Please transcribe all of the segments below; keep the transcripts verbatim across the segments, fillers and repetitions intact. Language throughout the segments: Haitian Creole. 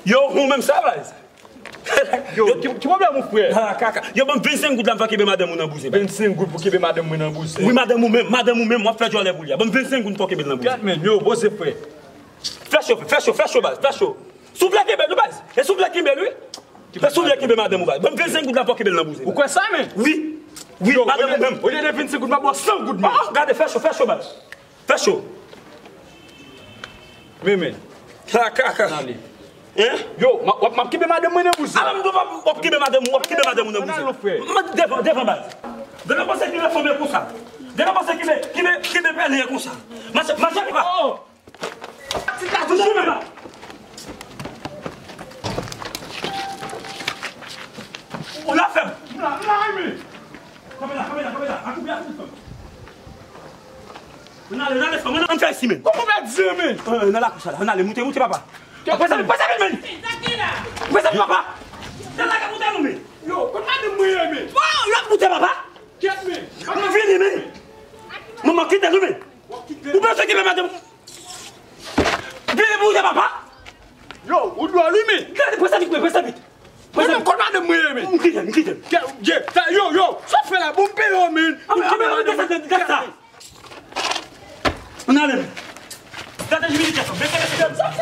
Yo, ou menm sa, baz. Yo, ki, ki pwoblèm ou, frè? Ha, kaka. Yo, ban m vennsenk goud la, m fè kenbe madanm ou nan bouzen, baz. Vennsenk goud pou kenbe madanm mwen nan bouzen? Wi, madanm ou menm, madanm ou menm, w ap fè djòlè pou li a. Ban m vennsenk goud, m fè w kenbe l nan bouzen. Gad, men, yo, poze, frè. Fè cho, fè cho, fè cho, baz, fè cho. Si w vle kenbe l, wi, baz. E si w vle kenbe l, wi. E si w vle kenbe madanm ou, baz. Ban m vennsenk goud la, fè w kenbe l nan bouzen, baz. Ou kwè sa, men? Wi. Wi, madanm ou menm. Olye de vennsenk goud, m ap ba w san goud, men. Oh, gade, fè cho, fè cho, baz. Fè cho. Men, men. Ha, kaka. Ann ale. Hein? Yo, m ap, m ap kenbe madanm mwen nan bouzen. Ala m di w w ap kenbe madanm ou, w ap kenbe madanm ou nan bouzen. Ann ale, frè. Devan, devan, baz. Devan panse kenbe fanm e konsa. Devan panse kenbe, kenbe, kenbe pèlen e konsa. Mache, mache, papa. Oh! Ti ta touche, men. Ou la fè m. M la, m la, men. Kanpe la, kanpe la, kanpe la. Akoupe, akoupe. Ann ale, ann ale, fanm, ann fè isi, men. Kòman w pèdi, men? Ann ale, nan lakouch la, ann ale, moute, moute, papa. Pase vit, pase vit, men. Pase vit, papa. Nan lakay moute nou, men. Yo, kot madanm mwen ye, men? Yo, moute, papa. Kèt, men. Mwen vini, men. Manman, kite nou, men. Ou bezwen kenbe madanm. Vini pou ou, papa. Yo, ou dwòl, wi, men. Gade, pase vit, men, pase vit. Mwen menm, kot madanm mwen ye, men. M kite, m kite. Kè, je, sa, yo, yo, sa w fè la, bon, m peye w, men. Ann ale, men. Gade jimilite sa. Bese, bese, bese.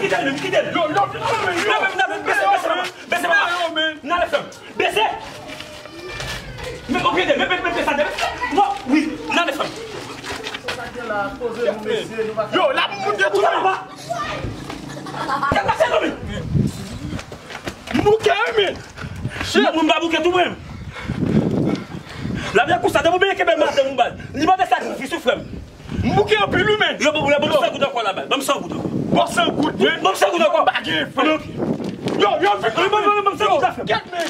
Kite l, kite l. Yo, yo, yo, men, yo. Bese, bese, bese, bese, bese. Ann ale, frè m. Bese. Men, ok, men, men, men, bese, bese. Non, wi, ann ale, frè m. Yo, la pou moun de tou. Kèt pase nou, men. M bouke, wi, men. Shit. Mwen, m pa bouke tou, mwen. Lavi a konsa, depi w byen kenbe madanm ou, baz. Li mande sakrifis, wi, frè m. M bouke anpil, wi, men. Yo, bon, bon, bon, san goud ankò la, baz. Ban m san goud ankò. Bon, san goud, men. Ban m san goud ankò. Pa gen, frè. Yo, yo, vin. Ban m, ban m, ban m san goud la, frè m. Kèt, men.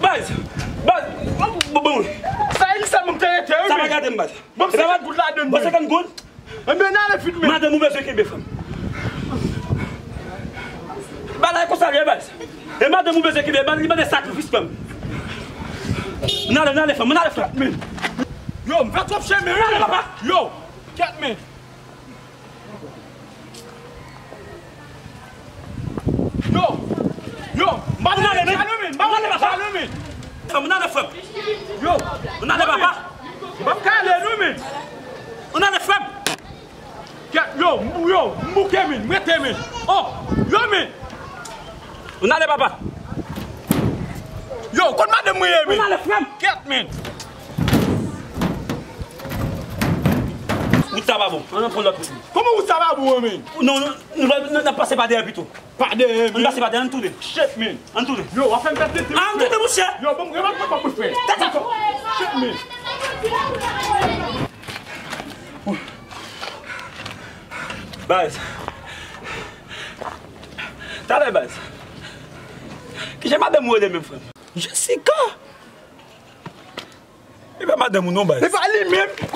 Baz, baz, bon, bon. Sa, e sèlman m te rete, wi, men. Sa pa gade m, baz. Bon, se pa goud ladann, men. Bon, senkant goud. Enben, n ale vit, men. Madanm ou bezwen kenbe, frè m. Bagay konsa l ye, baz. E madanm ou bezwen kenbe, li mande sakrifis, frè m. N ale, n ale, frè m, n ale, frè m. Men. Yo, m fè twòp chemen, wi. N ale, papa. Yo, kèt, men. Yo, yo, m pa vle ale, men. M pa vle ale, papa. Frè m, ann ale, frè m. Yo, ann ale, papa. M ap ka ale, non, men. Ann ale, frè m. Kèt, yo, m bou-, yo, m bouke, men. M rete, men. Oh, yo, men. Ann ale, papa. Yo, kot madanm mwen ye, men? Ann ale, frè m. Kèt, men. Wout sa pa bon. Ann pran lòt wout. Kòman wout sa pa bon, men? Non, non, nou, nou, nou, n ap pase pa dèyè pito. Pa dèyè, men. Ann pase pa dèyè, ann tounen. Shit, men. Ann tounen. Yo, w ap fè m pèdi tan. Ann tounen, monchè. Yo, ban m, ban m, ban m, ban m, frè. Tèt. Shit, men. Baz. Talè, baz. Kijan madanm ou rele menm, frè m? Jessica. E pa madanm ou non, baz. E pa li menm.